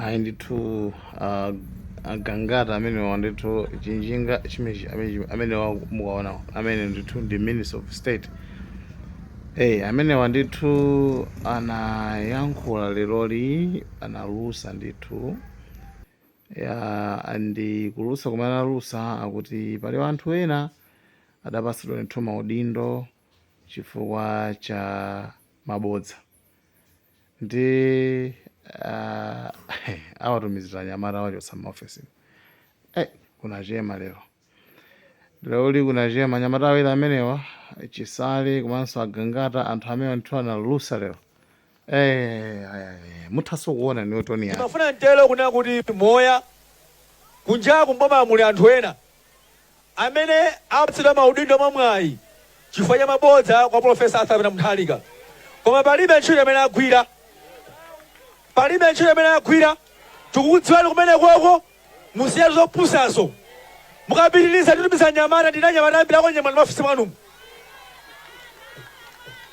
Ayi ndithu, agangata amenewa ndithu, chinjinga chimechi amenewa mukaona amene ndithu ndi Minister of State. Hey, amenewa ndithu anayankhula leroli, analusa ndithu ya ndi kulusa kumene analusa akuti pali anthu ena adapatsidwa ndithu maudindo chifukwa cha mabodza ndi awatumizira anyamata awachotsa m'maofesi. Kunachema lero, leroli kunachema anyamata awiri amenewa, Chisale komanso Agangata. Anthu amene ndithu analusa lero. Muthanso kuona niyo tone yake. Timafuna mtelo kunena kuti moya kunjaku mboma muli anthu ena amene apatsidwa maudindo mwamwayi chifukwa cha mabodza kwa Professor Arthur Peter Mutharika, koma palibe ntchito imene agwira, palibe ntchito imene agwira. Tikukudziwani kumene koko, musiye zopusazo. Mukapitiriza titumiza anyamata, ndina anyamata ambiri akunyamula maofisi mwanumu.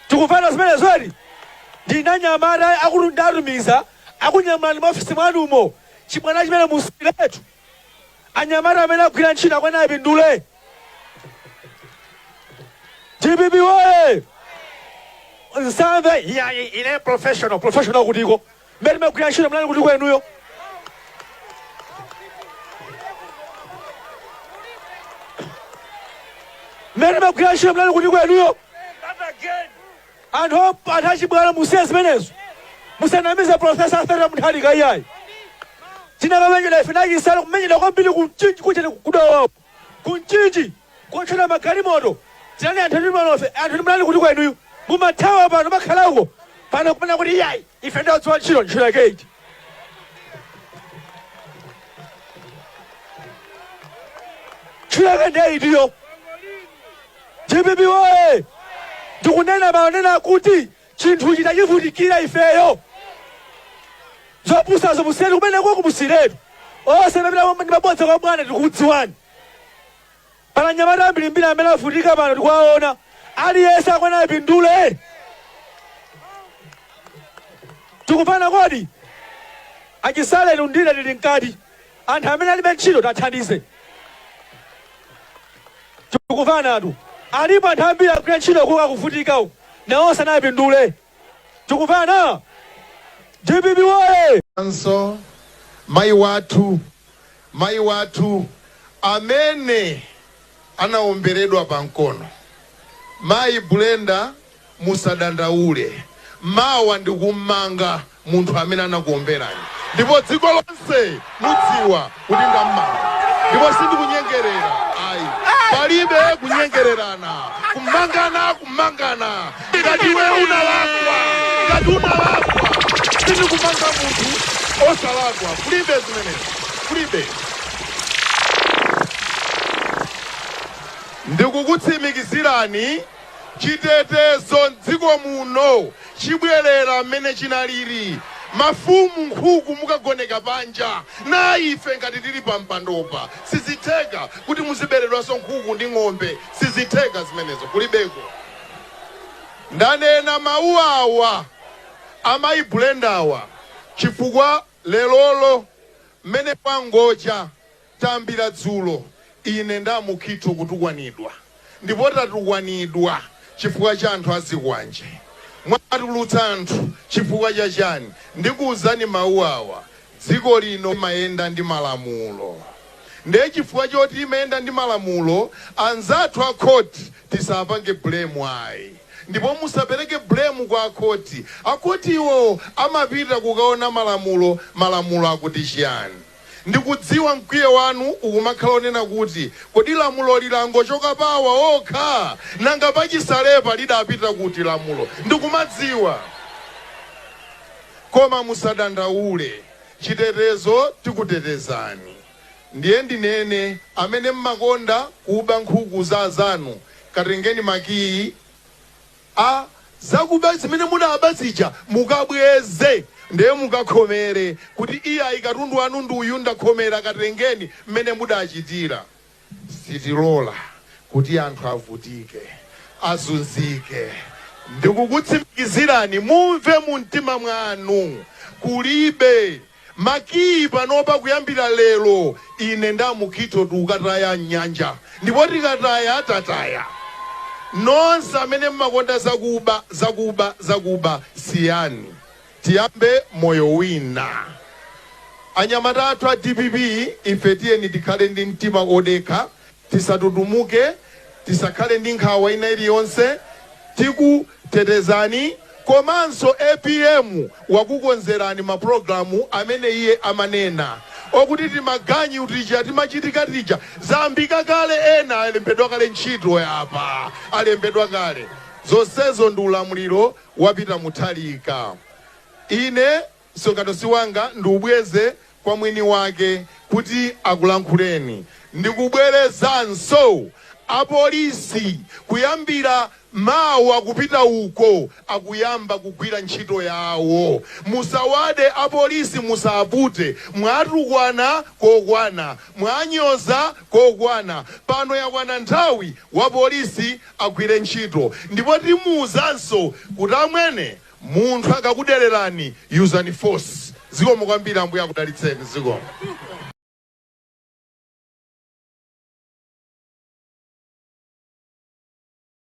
Tikumvana zimenezo eti? Ndina anyamata akuti ndatumiza akunyamulani maofisi mwanumo. Chibwana chimene musiletu. Anyamata amene agwira ntchito akwana apindule. DPP woye! Nsamve iyayi, ine professional, professional kutiko? Mmene timagwira ntchito munali kutiko inuyo? Mmene timagwira ntchito munali kutiko inuyo? Anthu achibwana, musiye zimenezo. Musanamize Professor Arthur Mutharika iyayi. Tinakamenyedwa ife nachisale, kumenyedwa kwambiri ku Mchinji kuja, kudowa ku Mchinji kotchera magalimoto. Tinali anthu timalofe anthu munali kuti kwenuyo? Mumathawa pano makhala uko pano kumene kuti iyayi, ife ndadziwa ntchito. Ntchito yake iti? Ntchito yake ndiye itiyo? DPP woye! Ndikunena pano nena kuti chinthuchi tachivutikira ifeyo. Zopusazo musiyeni kumeneko, kumusiretu onse amene ndi mabodza kwa bwana. Tikukudziwani. Pala anyamata ambirimbiri amene avutika pano, tikuwaona. Aliyense akwana apindule. Tikumvana kodi? Achisale ndine tili mkati. Anthu amene alibe ntchito tathandize. Tikumvanatu? Alipo anthu ambiri agwira ntchito kuka akuvutika uku, nawonso anapindule. Tikumvana? DPP woye! Nso mayi wathu, mayi wathu amene anaomberedwa pa mkono, mayi Brenda, musadandaule. Mawa ndikummanga munthu amene anakuomberani, ndipo dziko lonse mudziwa kuti ndammanga, ndipo sindikunyengerera ayi. Palibe kunyengererana, kumangana, kumangana ngati iwe unalakwa, ngati unalakwa. Sindikumanga munthu osalakwa, kulibe zimenezo, kulibe. Ndikukutsimikizirani, chitetezo mdziko muno chibwerera mmene chinalili. Mafumu, nkhuku mukagoneka panja na ife ngati tili pa mpandopa. Sizitheka kuti muziberedwanso nkhuku ndi ng'ombe, sizitheka zimenezo, kulibeko. Ndanena mawu awa amayi Brendawa chifukwa lerolo mmene kwangocha, tayambira dzulo ine ndi Amukhitho kutukwanidwa, ndipo tatukwanidwa chifukwa cha anthu azikwanje. Mwatulutsa anthu chifukwa cha chani? Ndikuwuzani mawu awa: dziko lino limayenda ndi malamulo. Ndiye chifukwa choti imayenda ndi malamulo, anzathu a khoti tisapange blame ayi, ndipo musapereke blame kwa akhoti. Akhotiwo amapita kukaona malamulo, malamulo akuti chiyani. Ndikudziwa mkwiyo wanu ukumakhala onena kuti kodi lamulo lilangochoka pawa okha? Nanga pachisalepa lidapita kuti lamulo? Ndikumadziwa, koma musadandaule, chitetezo tikutetezani. Ndiye ndinene, amene mmakonda kuba nkhuku za azanu, katengeni makiyi a zakuba zimene mudaba zija mukabweze, ndiye mukakhomere kuti iyayi, katundu wanu ndi uyu, ndakhomera, katengeni, mmene mudachitira. Sitilola kuti anthu avutike, azunzike. Ndikukutsimikizirani, mumve mu mtima mwanu, kulibe. Makiyi panopa kuyambira lero ine nda Mukhito tikukataya mnyanja, ndipo tikataya tataya. Nonse amene mmakonda zakuba, zakuba, zakuba, siyani, tiyambe moyo wina. Anyamata athu a DPP, ife tiyeni tikhale ndi mtima odekha, tisatutumuke, tisakhale ndi nkhawa ina iliyonse. Tikutetezani, komanso APM wakukonzerani mapulogalamu amene iye amanena okuti timaganyu tija timachitika tija zambika kale, ena alembedwa kale ntchito yapa, alembedwa kale. Zonsezo ndi ulamuliro wa Peter Mutharika. Ine msonkhano si wanga, ndiubweze kwa mwini wake kuti akulankhuleni. Ndikubwerezanso, apolisi kuyambira mawa kupita uko akuyamba kugwira ntchito yawo. Musawade apolisi, musapute. Mwatukwana kokwana, mwanyoza kokwana, pano yakwana nthawi wa polisi agwire ntchito. Ndipo timuwuzanso kuti amwene, munthu akakudererani, yuzani force. Zikomo kwambiri, Ambuye akudalitseni. Zikomo.